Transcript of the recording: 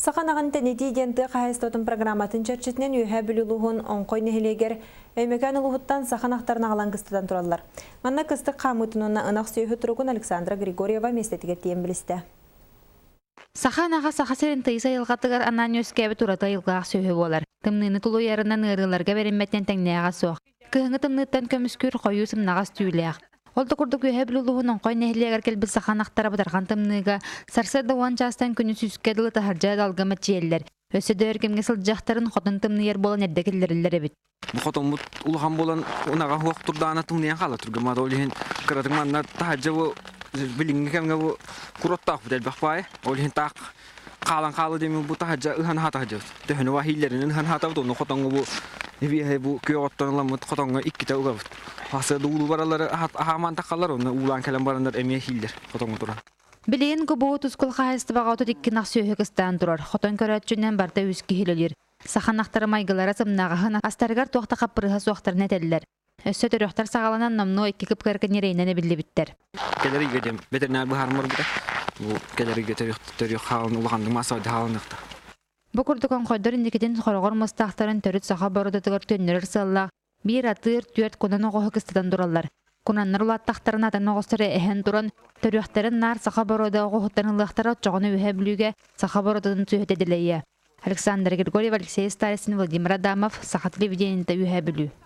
Саха ынаҕын тэнитии диэн тыа хаһаайыстыбатын программатын чэрчитинэн Үөһээ Бүлүү улууһун Оҥхой нэһилиэгэр Өймөкөөн улууһуттан саха ынахтарын аҕалан кыстатан тураллар. Манна кыстык хаамыытын уонна ынах сүөһү туругун Александра Григорьева миэстэтигэр тиийэн билистэ. Саха ынаҕа Саха сирин тыйыс айылҕатыгар анаан үөскээбит ураты айылҕалаах сүөһү буолар. Тымныыны тулуйарынан ыарыыларга бэриммэтинэн тэҥнээҕэ суох. Кыһыҥҥы тымныыттан көмүскүүр хойуу сымнаҕас түүлээх. Ол да курдук Үөһээ Бүлүү улууһун Оҥхой нэһилиэгэр кэлбит саха ынахтара бытархан тымныыга сарсыарда уон чаастан күнүс сүүскэ дылы таһырдьа далга мэччийэллэр. Өссө да өр кэмҥэ сылдьыахтарын хотон тымныйар буолан эрдэ киллэриллэр эбит. Бу хотоммут улахан буолан ынаҕа суох турдаҕына тымныйан хаалар түргэн ол иһин кыратык манна таһырдьа бу билиҥҥи кэмҥэ бу куроттаахпыт элбэх баайы ол иһин таах хаалан хаалла диэммит бу таһырдьа ыһан аһата сылдьабыт төһөнү иһииллэринэн ыһан аһатабыт онно хотоҥҥо бу эбиэһэ бу күөх оттон ыламмыт хотоҥҥо иккитэ угабыт хасыа да уулуу бараллары аһаамаан таххаллар онно уулаан кэлэн бараннар эмиэ иһииллэр хотоҥҥо туран. Билигин ГБУ тускул хаһаайыстыбаҕа 32 ынах сүөһү кыстаан турар. Хотон көрөөччүнэн барыта үс киһи үлэлиир. Саха ынахтара майгылара сымнаҕаһын, астарыгар туох да хаппырыыһа суохтарын этэллэр. Өссө төрүөхтэр саҕаланан номнуо икки кыпкырга ньирэйинэн эбиллибиттэр. Кэлэр ыйга диэн ветеринар быһаарыммар быта. Бу кэлэр ыйга төрүөх хаалан улаханнык массовай хаалыныахта. Бу курдук оҥхойдор инникитин хороҕор мастаахтарын төрүт саха боруодатыгар төннөрөр сыаллаах биир атыыр, түөрт кунан оҕоһу кыстатан тураллар. Кунаннар улааттахтарына атын оҕустары эһэн туран, төрүөхтэрин наар саха боруода оҕуһуттан ылыахтара оччоҕуна Үөһээ Бүлүүгэ саха боруодатын сүөһүтэ дэлэйиэ. Александр Григорьев, Алексей Старостин, Владимир Адамов, Саха телевидениета Үөһээ Бүлүү.